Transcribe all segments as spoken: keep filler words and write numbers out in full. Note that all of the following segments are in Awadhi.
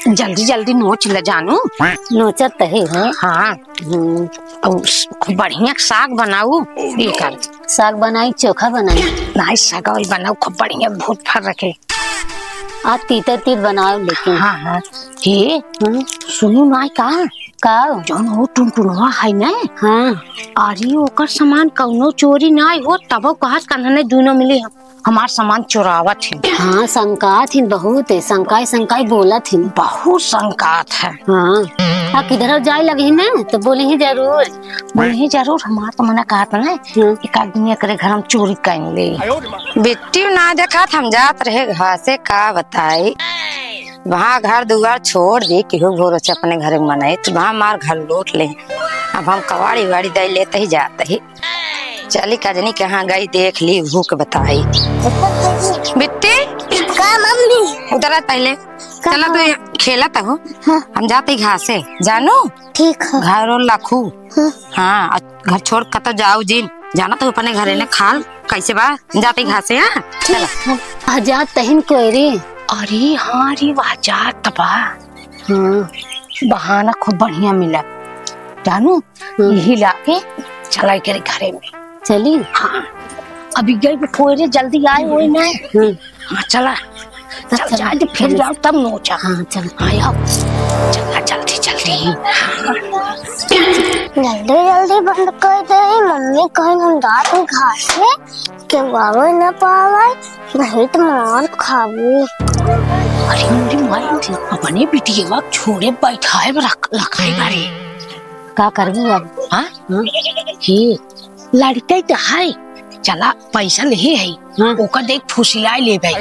जल्दी जल्दी नोच ले जानू। नोचत त है, हाँ। हाँ। हम्म। अउ स-, खूब बढ़िया साग बनाऊ। ई कर। साग बनाई, चोखा बनाई? नाहीं, साग वही बनाऊ, खूब बढ़िया भूत फर रखे। आ तीता तीत बनाओ लेकिन। हाँ, हाँ। हे, हम्म। सुनू नाहीं का? का? जौन वो टुनटुनवा है ना? हाँ। अरे ओकर सामान कौनो चोरी नाहीं हो, तबो कहत कन्हने दुनो मिली हम। हमार सामान चोरावत हिन। हाँ, संकात हिन बहुत है, संकाई संकाई बोलत हिन। बहुत संकात है। हाँ, आ किधर जाए लगी ना तो बोली ही जरूर। बोली ही जरूर, हमार तो मना कहत ना, हाँ। एक आदमी एकरे घर हम चोरी कर ले। बिट्टी ना देखा त हम जात रहे घासे, का बताई, वहाँ घर दुआर छोड़ दी, केहू भरोसे अपने घर में मनाई, तो वहाँ मार घर लूट ले। अब हम कवाड़ी वाड़ी दे लेते ही जाते ही। चली कजनी कहाँ गई, देख ली, उहू के बताई। बिट्टी, का मम्मी? उधर आ पहले। का चला तो मम्मी? ये खेलत हो। हाँ। हम जाते ही घासे, जानू? ठीक है। घर और लाखू। हाँ। हाँ, आ घर छोड़ कतो जाऊ जिन। जाना तो अपने घरे ने खाल, कैसे बा? जाते ही घासे, हाँ? ठीक है। आ जात तहिन कोई रे। अरे हाँ रे, वह जात बा। हाँ। बहाना खूब बढ़िया मिला। जानू, हम्म। यही लाके चला एकरे घरे में। चली? हाँ। अभी गई भी कोयरे जल्दी आए होई ना। हम्म। हाँ, चला। चल, चल, जाए दे, फिर चल। जाओ, तब नोचा। हाँ, चल। हाँ, आओ। चला, जल्दी, जल्दी। हाँ। जल्दी, जल्दी बंद कर दे, मम्मी कहीं हम रात में घास में केहू आवे ना पावे, नहीं तो मार खाबू। अरे मोरी माई, अपने बिटियवा छोड़े बैठाए रख, रखाई बारे। का करबू अब? हाँ? हाँ? ये लड़के तो है, चला पैसा नहीं है, हाँ। ओकर देख फुसिलाई ले भाई।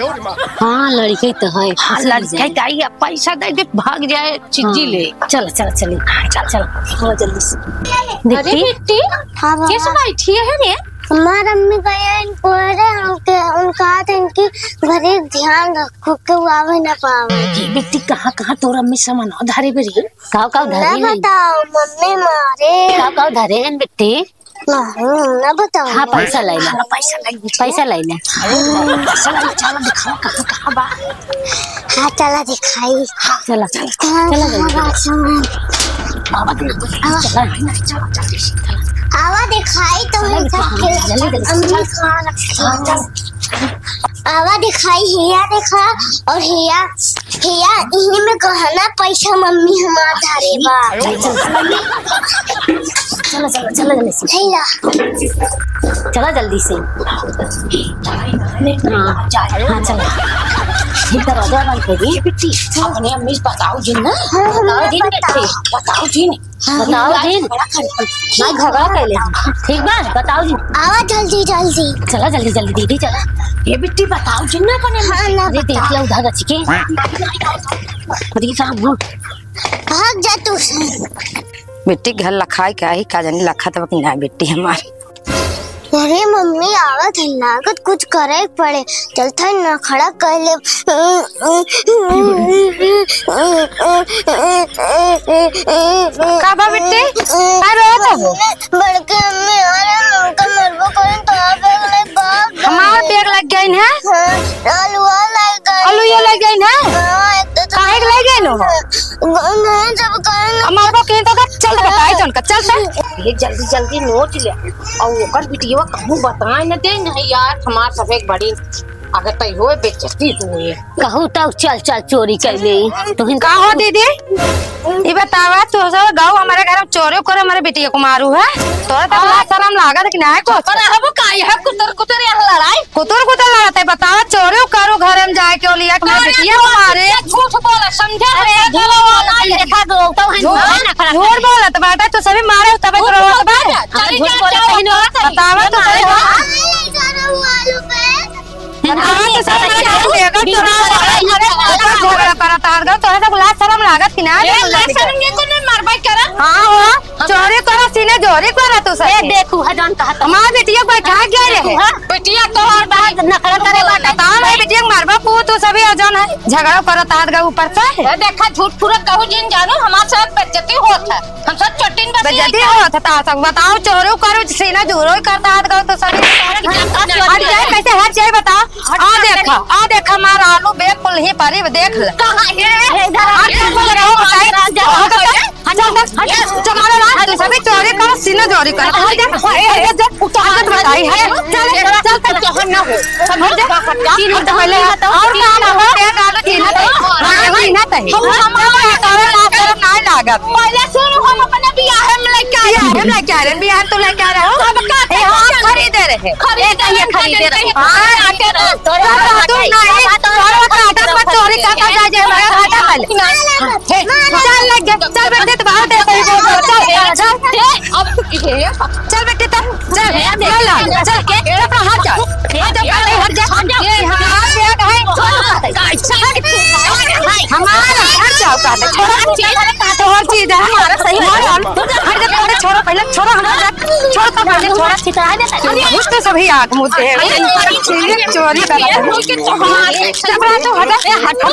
हाँ, लड़के तो है, हाँ, फुसिलाई लड़के जाए। तो आई, अब पैसा दे दे, भाग जाए, चिज्जी हाँ। ले। चल, चल, चली। हाँ, चल, चल। चलो जल्दी से। अरे दीप्ति, बिट्टी, हाँ, बाबा। कैसे बैठी है रे? हमार अम्मी गए हैं कोयरे, उनके, उनका इनकी घरे ध्यान रखो, केहू आवे ना पावे। ये बिट्टी, कहाँ, कहाँ तोर अम्मी सामान धरे बरी? काव काव ना धरे हैं? बताओ, मम्मी मारे। काव काव धरे हैं बिट्टी? ना, ना बताओ। हाँ, पैसा ले ले। हाँ, पैसा ले ले। पैसा ले ले। हाँ, पैसा ले ले, चलो दिखाओ कहाँ, कहाँ बा। हाँ, चला दिखाई। हाँ, चला, चला, हाँ, चला, हाँ, चला। हाँ, हाँ, हाँ। आवा दे, आवा। चला, चला, चला, चला। आवा दिखाई तो चला, हम दिखा, सब जल्दी, जल्दी, अम्मी चल। कहाँ रखी? हाँ, चल। आवा दिखाई, हिया देखा, और हिया, हिया, इही में गहना पैसा मम्मी हमार धरे बा। चला, चला, चला जल्दी से। भैया। चला जल्दी से। हाँ, हाँ, चला। ये दरवाजा बंद कर दी। बिट्टी, अपने अम्मी से बताओ जिन ना। हाँ, हाँ, बताओ जिन, बताओ। बिट्टी, बताओ जिन। हाँ, बताओ जिन। बड़ा खर्च। नहीं, झगड़ा कर ले। ठीक बा, बताओ जिन। आवा जल्दी, जल्दी। चला जल्दी, जल्दी दीदी, चला। ये बिट्टी बताओ जिन ना अपने हाँ, ना अरे, देख बताओ। ले उधर रच के। अरे, साहब, हाँ। भाग जा तू। बिट्टी घर लखाई का ही, का जानी लखा तब कि ना बिट्टी हमारी। अरे मम्मी, आवत है, लागत कुछ करे के पड़े। चल, थोड़ी नखड़ा कर ले। का बा बिट्टी? का रोत हो? बड़के अम्मी आ रहे हैं, उनका मरबो करें तो आप एक ले बाप। हमार बैग लग गइन है? हाँ, अलुआ लग गइन। अलुआ लग गइन है? हाँ, एक तो काहे के लग गइन हो? नहीं, जब कहें अब मरबो करें तो का? चल तो बताई तो उनका, चल, चल। ये जल्दी जल्दी नोच ले। और ओकर बिटिया कहूँ बताए न दे, नहीं यार, हमार सफेद बड़ी अगर तई होए, बेइज्जती होए। कहू तब चल, चल चोरी कर ले। तुहिन का हो दीदी? ई बतावा, तू सब गाँव हमारे घर में चोरी करे, हमारे बिटिया को मारू है? तोरा तब लाज शरम लागत कि नाहीं कुछ? पर अब का, यह कुतर कुतर यहाँ लड़ाई? कुतर कुतर लड़त है, बतावा, चोरी करू घर में जाए के लिया, कि हमारे बिटिया को मारे? झूठ बोला, समझा? अरे, झूठ बोला, देखा दो, तो हम झूठ, झूठ बोलत बाटे, तू सभी मारे, तबे तो रोत बा। चल, झूठ बोला, कहीं नहीं होता। बतावा तो सही। बतावा तो सही, झगड़ा करत हर गो, तोहे सब लाज शरम लागत कि ना? ए, लाज शरम के को नहीं मारबाई करा। हाँ हो, चोरी करो, सीने जोरी करो तू सब। ए, देखू, हजान कहा था। हमार बिटिया बैठा गया रहे। बिटिया तोहर बात नखरा करे बाटे। बताओ, मैं बिटिया के मारबा पू, तू सभी हजान है। झगड़ा करत हर गो ऊपर से। ए, देखा, झूठ फूरत कहू जिन जानू, हमार सब बेइज्जती होत है। हम सब चोटिन बस बेइज्जती होत है, ता सब बताओ, चोरी करू, सीना जोरी करत हर गो, तो सब हट जाए, कैसे हट जाए, बताओ। आ देखा, आ देखा, हमार आलू बेग कुल ही परी, देख ले। कहाँ है? इधर आ। आ देखा, हट, चमारो राज, तू सभी चोरी करो, सीना चोरी करो। हट जा, हट जा, हट जा, बताई है। चल, चल, चल, चल। हट जा, हट जा, पहले हट। और का ना हो, क्या ना हो, जीना तो है। हाँ, जीना तो है। हम हमारे ना लागत। पहले सुन, हम अपने बियाह में लेके आए। बियाह में लेके आ रहे, बियाह तो लेके आ रहे हो। हम का ए, हम खरीदे रहे। खरीदे रहे, खरीदे रहे। हाँ, आके तो, तो, तो, तो, नहीं, तो, तो, काटा मत, चोरी काटा जा, जे हमारा घाटा मत। हे, चल लग गया, चल बेटे, तो बाहर दे, सही बोल, चल, चल, चल। अब ये चल बेटे, तब चल, चल, चल, चल, चल, अपना हाथ चल। हाथ चल, पहले हट जा। ये हाथ, ये हाथ है। हमारा हट जाओ, काटे, छोड़ो। तो हर चीज है हमारा, सही है। हट जा, पहले छोड़ो, पहले छोड़ो, हमारा छोड़ो, तब पहले छोड़ो। अरे, घुस तो सभी आँख मुद्दे हैं। चोरी करते हैं। चपरा तो हटा, हटा।